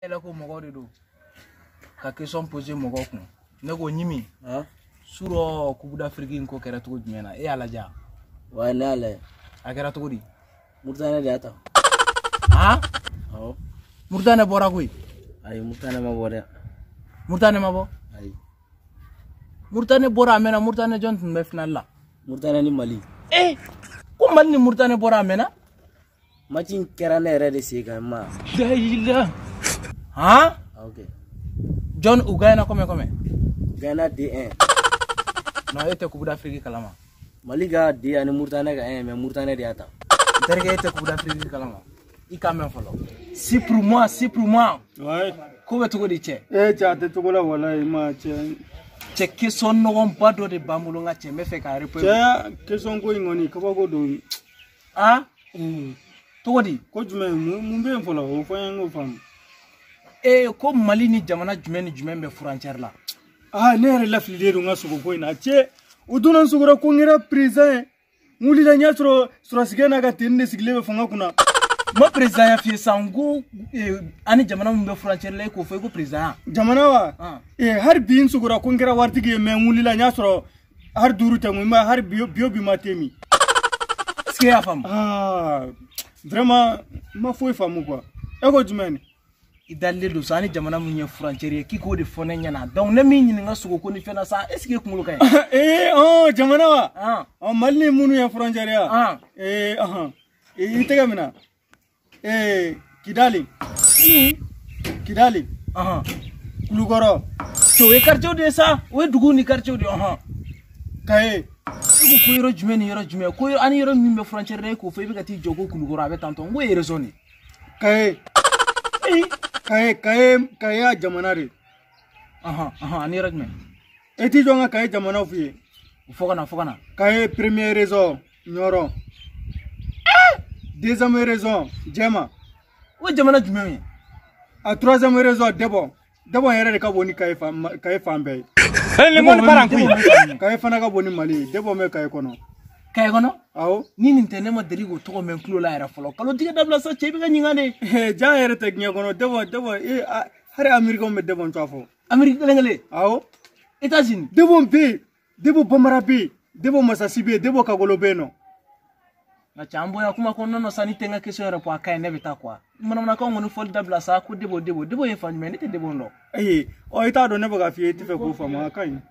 Yɛlɛ ko mɔgɔw de don ka question poser mɔgɔw kun. Ne ko ɲimi surɔ Coupe d'Afrique in ko kɛra cogo jumɛn na, e y'a lajɛ? Wa ne y'a lajɛ. A kɛra cogo di? Mauritanie de y'a ta. Han? Awɔ. Mauritanie bɔra koyi. Ayi, Mauritanie ma bɔ dɛ. Mauritanie ma bɔ? Ayi. Mauritanie bɔra a mɛnna. Mauritanie jɔn tun bɛ finale la? Mauritanie ni Mali. Eh, ko Mali ni Mauritanie bɔra a mɛnna. Match in kɛra ne yɛrɛ de sen kan ma. Dayila. Han? Ok. Jɔn u gagnera combien combien? Gagné 2-1. Non, e tɛ Coupe d'Afrique kalama. Mali ka 2 ani Mauritanie ka 1, mais Mauritanie de y'a ta. N terikɛ, e tɛ Coupe d'Afrique kalama. I k'a mɛn fɔlɔ. Si pour moi, si pour moi. Ouais. Ko bɛ cogo di cɛ? Eh cɛ, a tɛ cogo la walayi ma cɛ. Cɛ, question nɔgɔnba dɔ de b'an bolo n ka cɛ, n bɛ fɛ k'a répondre. Cɛ, question ko in kɔni kabako don. Han? Cogo di? Ko jumɛn, mun bɛ yen fɔlɔ, o fɔ n ye n k'o faamu. Ee, ko Mali ni jamana jumɛn ni jumɛn bɛ frontière la? Ah, ne yɛrɛ lafililen don n ka sogo ko in na cɛ. O donna n sogora ko n kɛra président ye. N wulila n y'a sɔrɔ sɔrɔsikɛ n'a ka tenue de sigilen bɛ fanga kunna. N ma président ya f'i ye sisan, n ko an ni jamana min bɛ frontière la, e k'o fɔ, i ko président. Jamana wa? Ah. Eh, hali bi n sogora ko n kɛra waritigi ye, mais n wulila n y'a sɔrɔ hali 5 tɛ n kun, i ma hali bi bi o bi ma te min. Est-ce que i y'a faamu? Ah, vraiment n ma foyi faamu quoi. E ko jumɛn ni? I dalen don sa, an ni jamana min ye frontière ye, k'i k'o de fɔ ne ɲɛna. Donc ne min ɲininka sogo ko ni fɛn na sa, est ce que e kunkolo ka ɲi? Eh, ɔn jamana wa? Ah. Ɔ, Mali ni minnu ye frontière ya? Ah. Eh, ɔhɔn. I tɛgɛ minɛ. Eh, Kidali. Kidali. Ɔhɔn. Kulukɔrɔ. Cɛ, o ye quartier de ye sa, o ye dugu ni quartier de ye, ɔhɔn. Kaye. E ko yɔrɔ jumɛn ni yɔrɔ jumɛn? Ko an ni yɔrɔ min bɛ frontière la, e k'o fɔ, i bɛ ka t'i jɔ ko Kulukɔrɔ a bɛ tantɔ, n ko e ye raison de. Kaye. Kaye, Kaye, Kaye y'a jamana de. Ɔhɔn, ɔhɔn, ani yɔrɔ jumɛn? E t'i jɔ n ka Kaye jamana f'i ye. Fo ka na, fo ka na. Kaye premier raison, Ɲɔrɔ. Deuxième raison, Jɛma. O ye jamana jumɛn ye? A troisième raison, Debɔ. Debɔ yɛrɛ de ka bon ni Kaye fan, Kaye fan bɛɛ ye. Le monde part en couille. Kaye fana ka bon ni Mali ye. Debɔ bɛ Kaye kɔnɔ. Kaye kɔnɔ? Awɔ. Ni nin tɛ, ne ma deli k'o tɔgɔ mɛn tulo la yɛrɛ fɔlɔ. Kalo tigɛ dabila sa cɛ, i bɛ ka ɲininka de. Ja yɛrɛ tɛ diɲɛ kɔnɔ. Debɔ, Debɔ, ee, hali Américain bɛ Debɔ tɔgɔ fɔ. Amérique kelen kelen? Awɔ. États-Unis? Debɔ bɛ yen, Debɔ Bamara bɛ yen, Debɔ Masasi bɛ yen, Debɔ Kagolo bɛ yen nɔ. Nka cɛ, an bɔra kuma kɔnɔna na sa, ni tɛ n ka question yɛrɛ fɔ a ka ɲi, ne bɛ taa quoi. Manamanakanw kɔni fɔli dabila sa, ko Debo, Debo, Debo ye fan jumɛn? Ne tɛ Debo dɔn. Ayi, ɔ i t'a dɔn, ne bɛ k'a f'i ye, i tɛ fɛ k'o faamu, a ka ɲi.